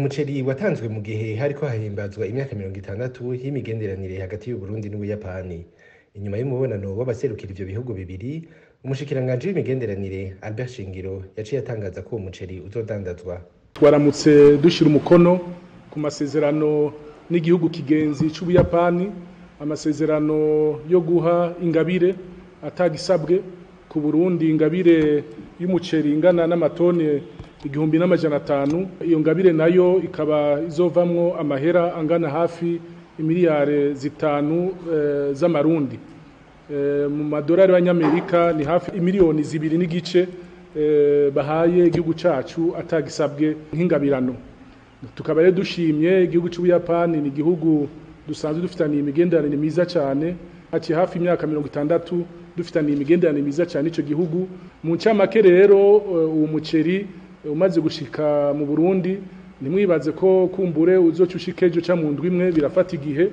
Muceri watanzwe mu gihe hariko hahimbazwa imyaka 60 y'imigenderanire hagati y'Uburundi n'Ubuyapani. Inyuma y'umubonano w'abaserukira ivyo bihugu bibiri, umushikiranganji w'imigenderanire Albert Shingiro yaciye atangaza ko uwo muceri uzodandazwa. Twaramutse dushira umukono ku masezerano n'igihugu kigenzi c'Ubuyapani, amasezerano yo guha ingabire atagisabwe ku Burundi, ingabire y'umuceri ingana n'amatoni 1500. Iyo ngabire nayo ikaba izovamwo amahera angana hafi imiliyare 5 z'amarundi. Mu madolari y'abanyamerika ni hafi imiliyoni 2.5 bahaye igihugu cacu atagisabwe nk'ingabirano. Tukaba rero dushimye igihugu c'Ubuyapani, ni igihugu dusanzwe dufitaniye imigenderanire myiza cyane, haciye hafi imyaka 60 dufitaniye imigenderanire myiza cyane ico gihugu. Mu ncamake rero, uwo muceri umaze gushika mu Burundi, ntimwibaze ko kumbure uzoca ushika ejo ca mu ndwi imwe, birafata igihe.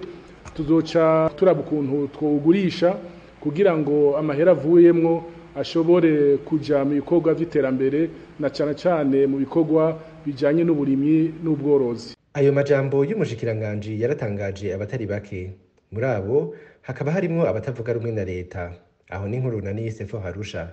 Tuzoca turaba ukuntu twowugurisha kugira ngo amahera avuyemwo ashobore kuja mu bikorwa vy'iterambere, na cane cane mu bikorwa bijanye n'uburimyi n'ubworozi. Ayo majambo y'umushikiranganji yaratangaje abatari bake. Muri abo hakaba harimwo abatavuga rumwe na leta. Aho ni nk'urunani Sefo Harusha.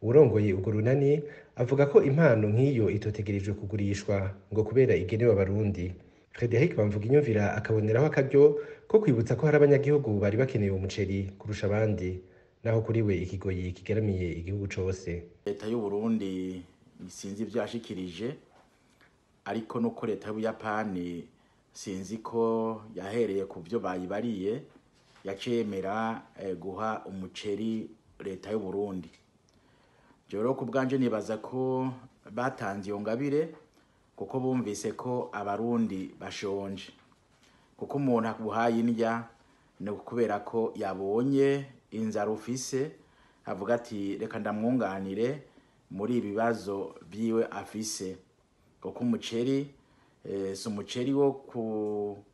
Uwurongoye urwo runani avuga ko impano nk'iyo itotegerejwe kugurishwa ngo kubera igenewe Abarundi. Frederic Bamvuginyumvira akaboneraho akaryo ko kwibutsa ko hari abanyagihugu bari bakeneye uwo muceri kurusha abandi, naho kuri we ikigoyi kigeramiye igihugu cose. Leta y'Uburundi sinzi ivyo yashikirije, ariko nuko leta y'Ubuyapani sinzi ko yahereye ku vyo bayibariye, yaciye yemera guha umuceri leta y'Uburundi. Jewe rero ku bwanje nibaza ko batanze iyo ngabire kuko bumvise ko Abarundi bashonje. Kuko umuntu akuhaye indya ni ukubera ko yabonye inzara ufise, avuga ati reka ndamwunganire muri ibibazo vyiwe afise. Kuko umuceri si umuceri wo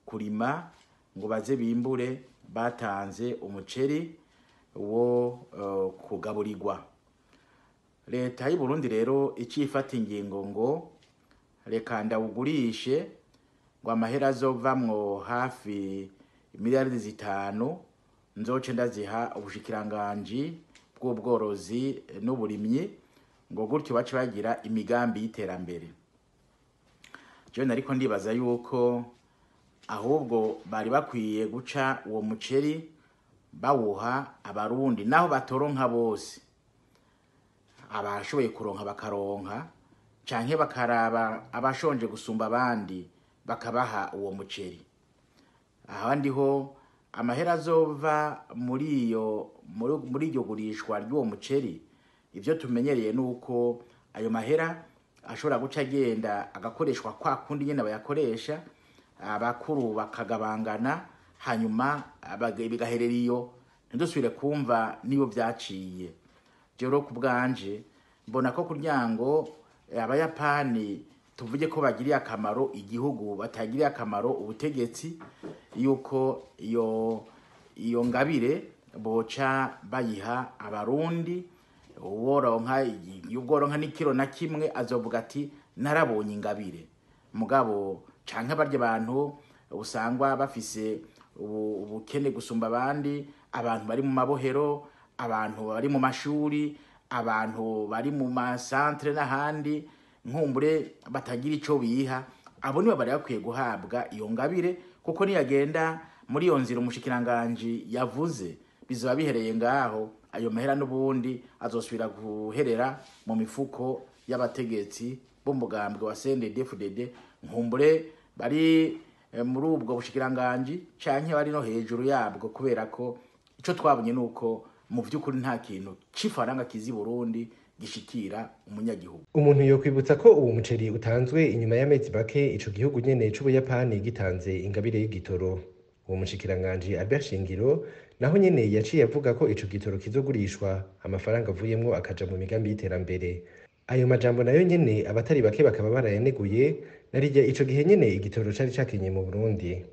kurima ngo baze bimbure, batanze umuceri wo kugaburirwa. Leta y'u Burundi rero icifata ingingo ngo reka ndawugurishe ngo amahera azovamwo hafi miliyaridi 5 nzoce ndaziha ubushikiranganji bw'ubworozi n'uburimyi, ngo gutyo bace bagira imigambi y'iterambere. Jewe nariko ndibaza yuko ahubwo bari bakwiye guca uwo muceri bawuha Abarundi, naho batoronka bose, abashoboye kuronka bakaronka, canke bakaraba abashonje gusumba abandi bakabaha uwo muceri. Ahandi ho amahera azova muri iyo muri iryo gurishwa ry'uwo muceri, ivyo tumenyereye nuko ayo mahera ashobora guca agenda agakoreshwa kwa kundi nyene bayakoresha, abakuru bakagabangana, hanyuma bigaherera iyo, ntidusubire kumva niyo vyaciye. Jewe rero ku bwanje mbona ko kugira ngo Abayapani tuvuge ko bagiriye akamaro igihugu, batagiriye akamaro ubutegetsi, yuko iyo ngabire boca bayiha Abarundi. Uworonka ubworonka n'ikiro na kimwe azovuga ati narabonye ingabire. Mugabo canke barya abantu usangwa bafise ubukene gusumba abandi, abantu bari mu mabohero, abantu bari mu mashuri, abantu bari mu masantre n'ahandi, nkumbure batagira ico biha, abo nibo bari bakwiye guhabwa iyo ngabire. Kuko niyagenda muri iyo nzira umushikiranganji yavuze, bizoba bihereye ngaho, ayo mahera n'ubundi azosubira guherera mu mifuko y'abategetsi b'umugambwe wa CNDD-FDD, nkumbure bari muri ubwo bushikiranganji canke bari no hejuru yabwo, kubera ko ico twabonye nuko mu vy'ukuri nta kintu c'ifaranga kizi Burundi gishikira umunyagihugu. Umuntu yokwibutsa ko uwo muceri utanzwe inyuma y'amezi make ico gihugu nyene c'Ubuyapani gitanze ingabire y'igitoro. Uwo mushikiranganji Albert Shingiro naho nyene yaciye avuga ko ico gitoro kizogurishwa, amafaranga avuyemwo akaja mu migambi y'iterambere. Ayo majambo nayo nyene abatari bake bakaba barayaneguye, narirya ico gihe nyene igitoro cari cakenye mu Burundi.